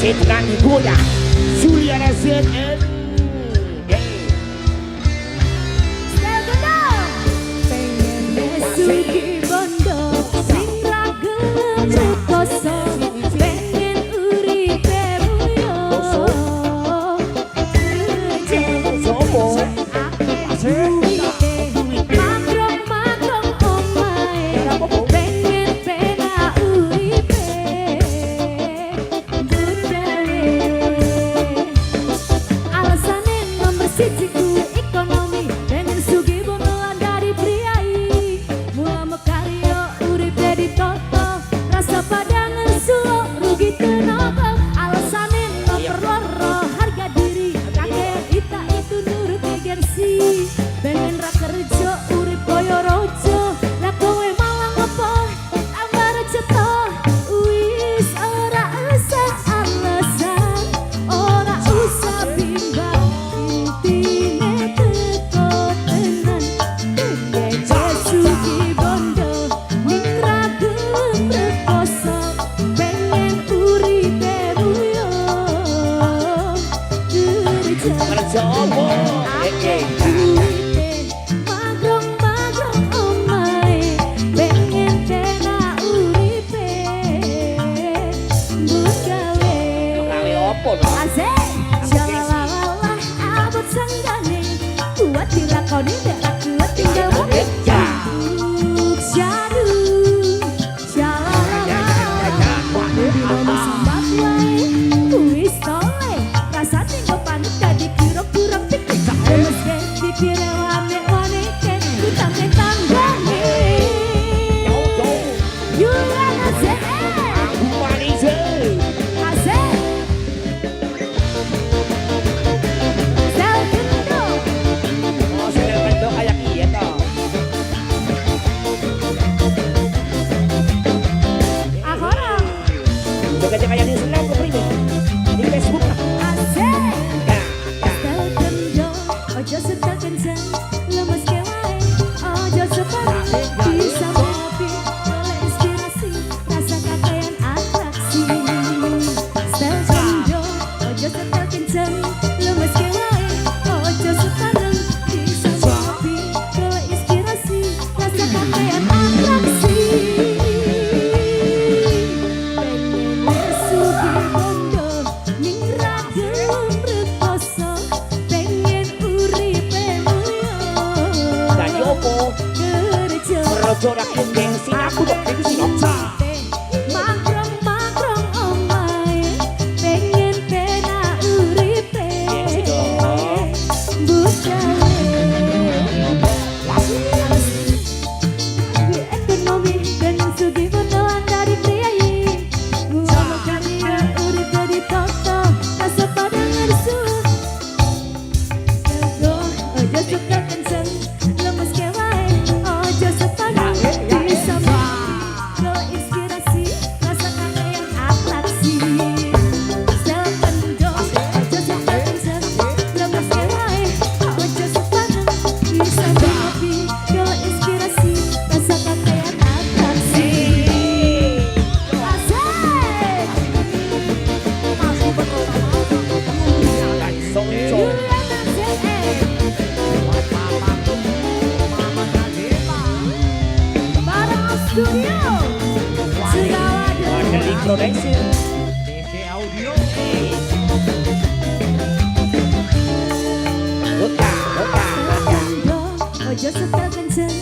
Setelan goyang Juliana ZN. Pengen sugih bondo sing ra gelem rekoso, pengen uripe mulya, kerja Sopo? Akeh duwite, magrong-magrong omahe, pengen penak uripe budale. Alasane nomor siji kuwi ekonomi, pengen sugih bondo lan dadi priayi. Mula makarya uripe ditoto, rasa padang ngersulo rugi tenaga. Alasane nomor loro harga diri, kakek ita itu nuruti gengsi, pengen ra kerja urip koyo rojo. Lah, kowe malah ngopo tambah ceto? Wis ora usah alasan, ora usah bimbang, intine teko tenan. Pengen sugih bondo ning ra gelem rekoso, pengen uripe mulya, kerja. Kerja apa? Akeh duwite, magrong-magrong omahe, pengen penak uripe gawe. Gawe opo no? Asik. Shalalalah abot sanggane, kuat dilakoni, nek ra kuat tinggal Ya. Syadu. Shalalalah dino sambat wae wis tole, rasane nggo panik dadi kira kurang pikir, lemes pikire wane-wane ke utange tanggane. Yuliana ZN. Malaysia. Asik. Sel kendo. Oh, sel kendo kayak iya toh. Akora. Jogetnya kayak di senam kepriwe? Di Facebook lah. Asik. Ya, ya. Setel kendo, ojo setel kenceng, lemes ke wae, ojo separeng, bisa ngopi, golek inspirasi, rasa kakean atraksi. Setel kendo, ojo setel kenceng, lemes ke wae, ojo separeng, bisa ngopi, golek inspirasi, rasa kakean atraksi. Pengen sugih bondo ning ra gelem rekoso, pengen uripe mulya. Dadi opo? Kerja. Kerja ra gengsi aku kok gengsi no. Magrong-magrong omahe, pengen penak uripe Gengsi dong. Budale. Ekonomi pengen sugih bondo lan dadi priayi. Mula makarya uripe ditoto, rasa padang ngersu. Ojo setel kenceng, lemes ke wae, ojo sepaneng, bisa golek inspirasi, rasa kakean atraksi. Setel kendo, ojo setel kenceng, lemes ke wae, ojo sepaneng, bisa ngopi, golek inspirasi, rasa kakean atraksi. Asik. Masih bersama Soco. Juliana ZN. Mama Nadila. Bareng Studio Segala. Modeling Production. DC Audio. Buka, buka, buka. Ojo setel kenceng.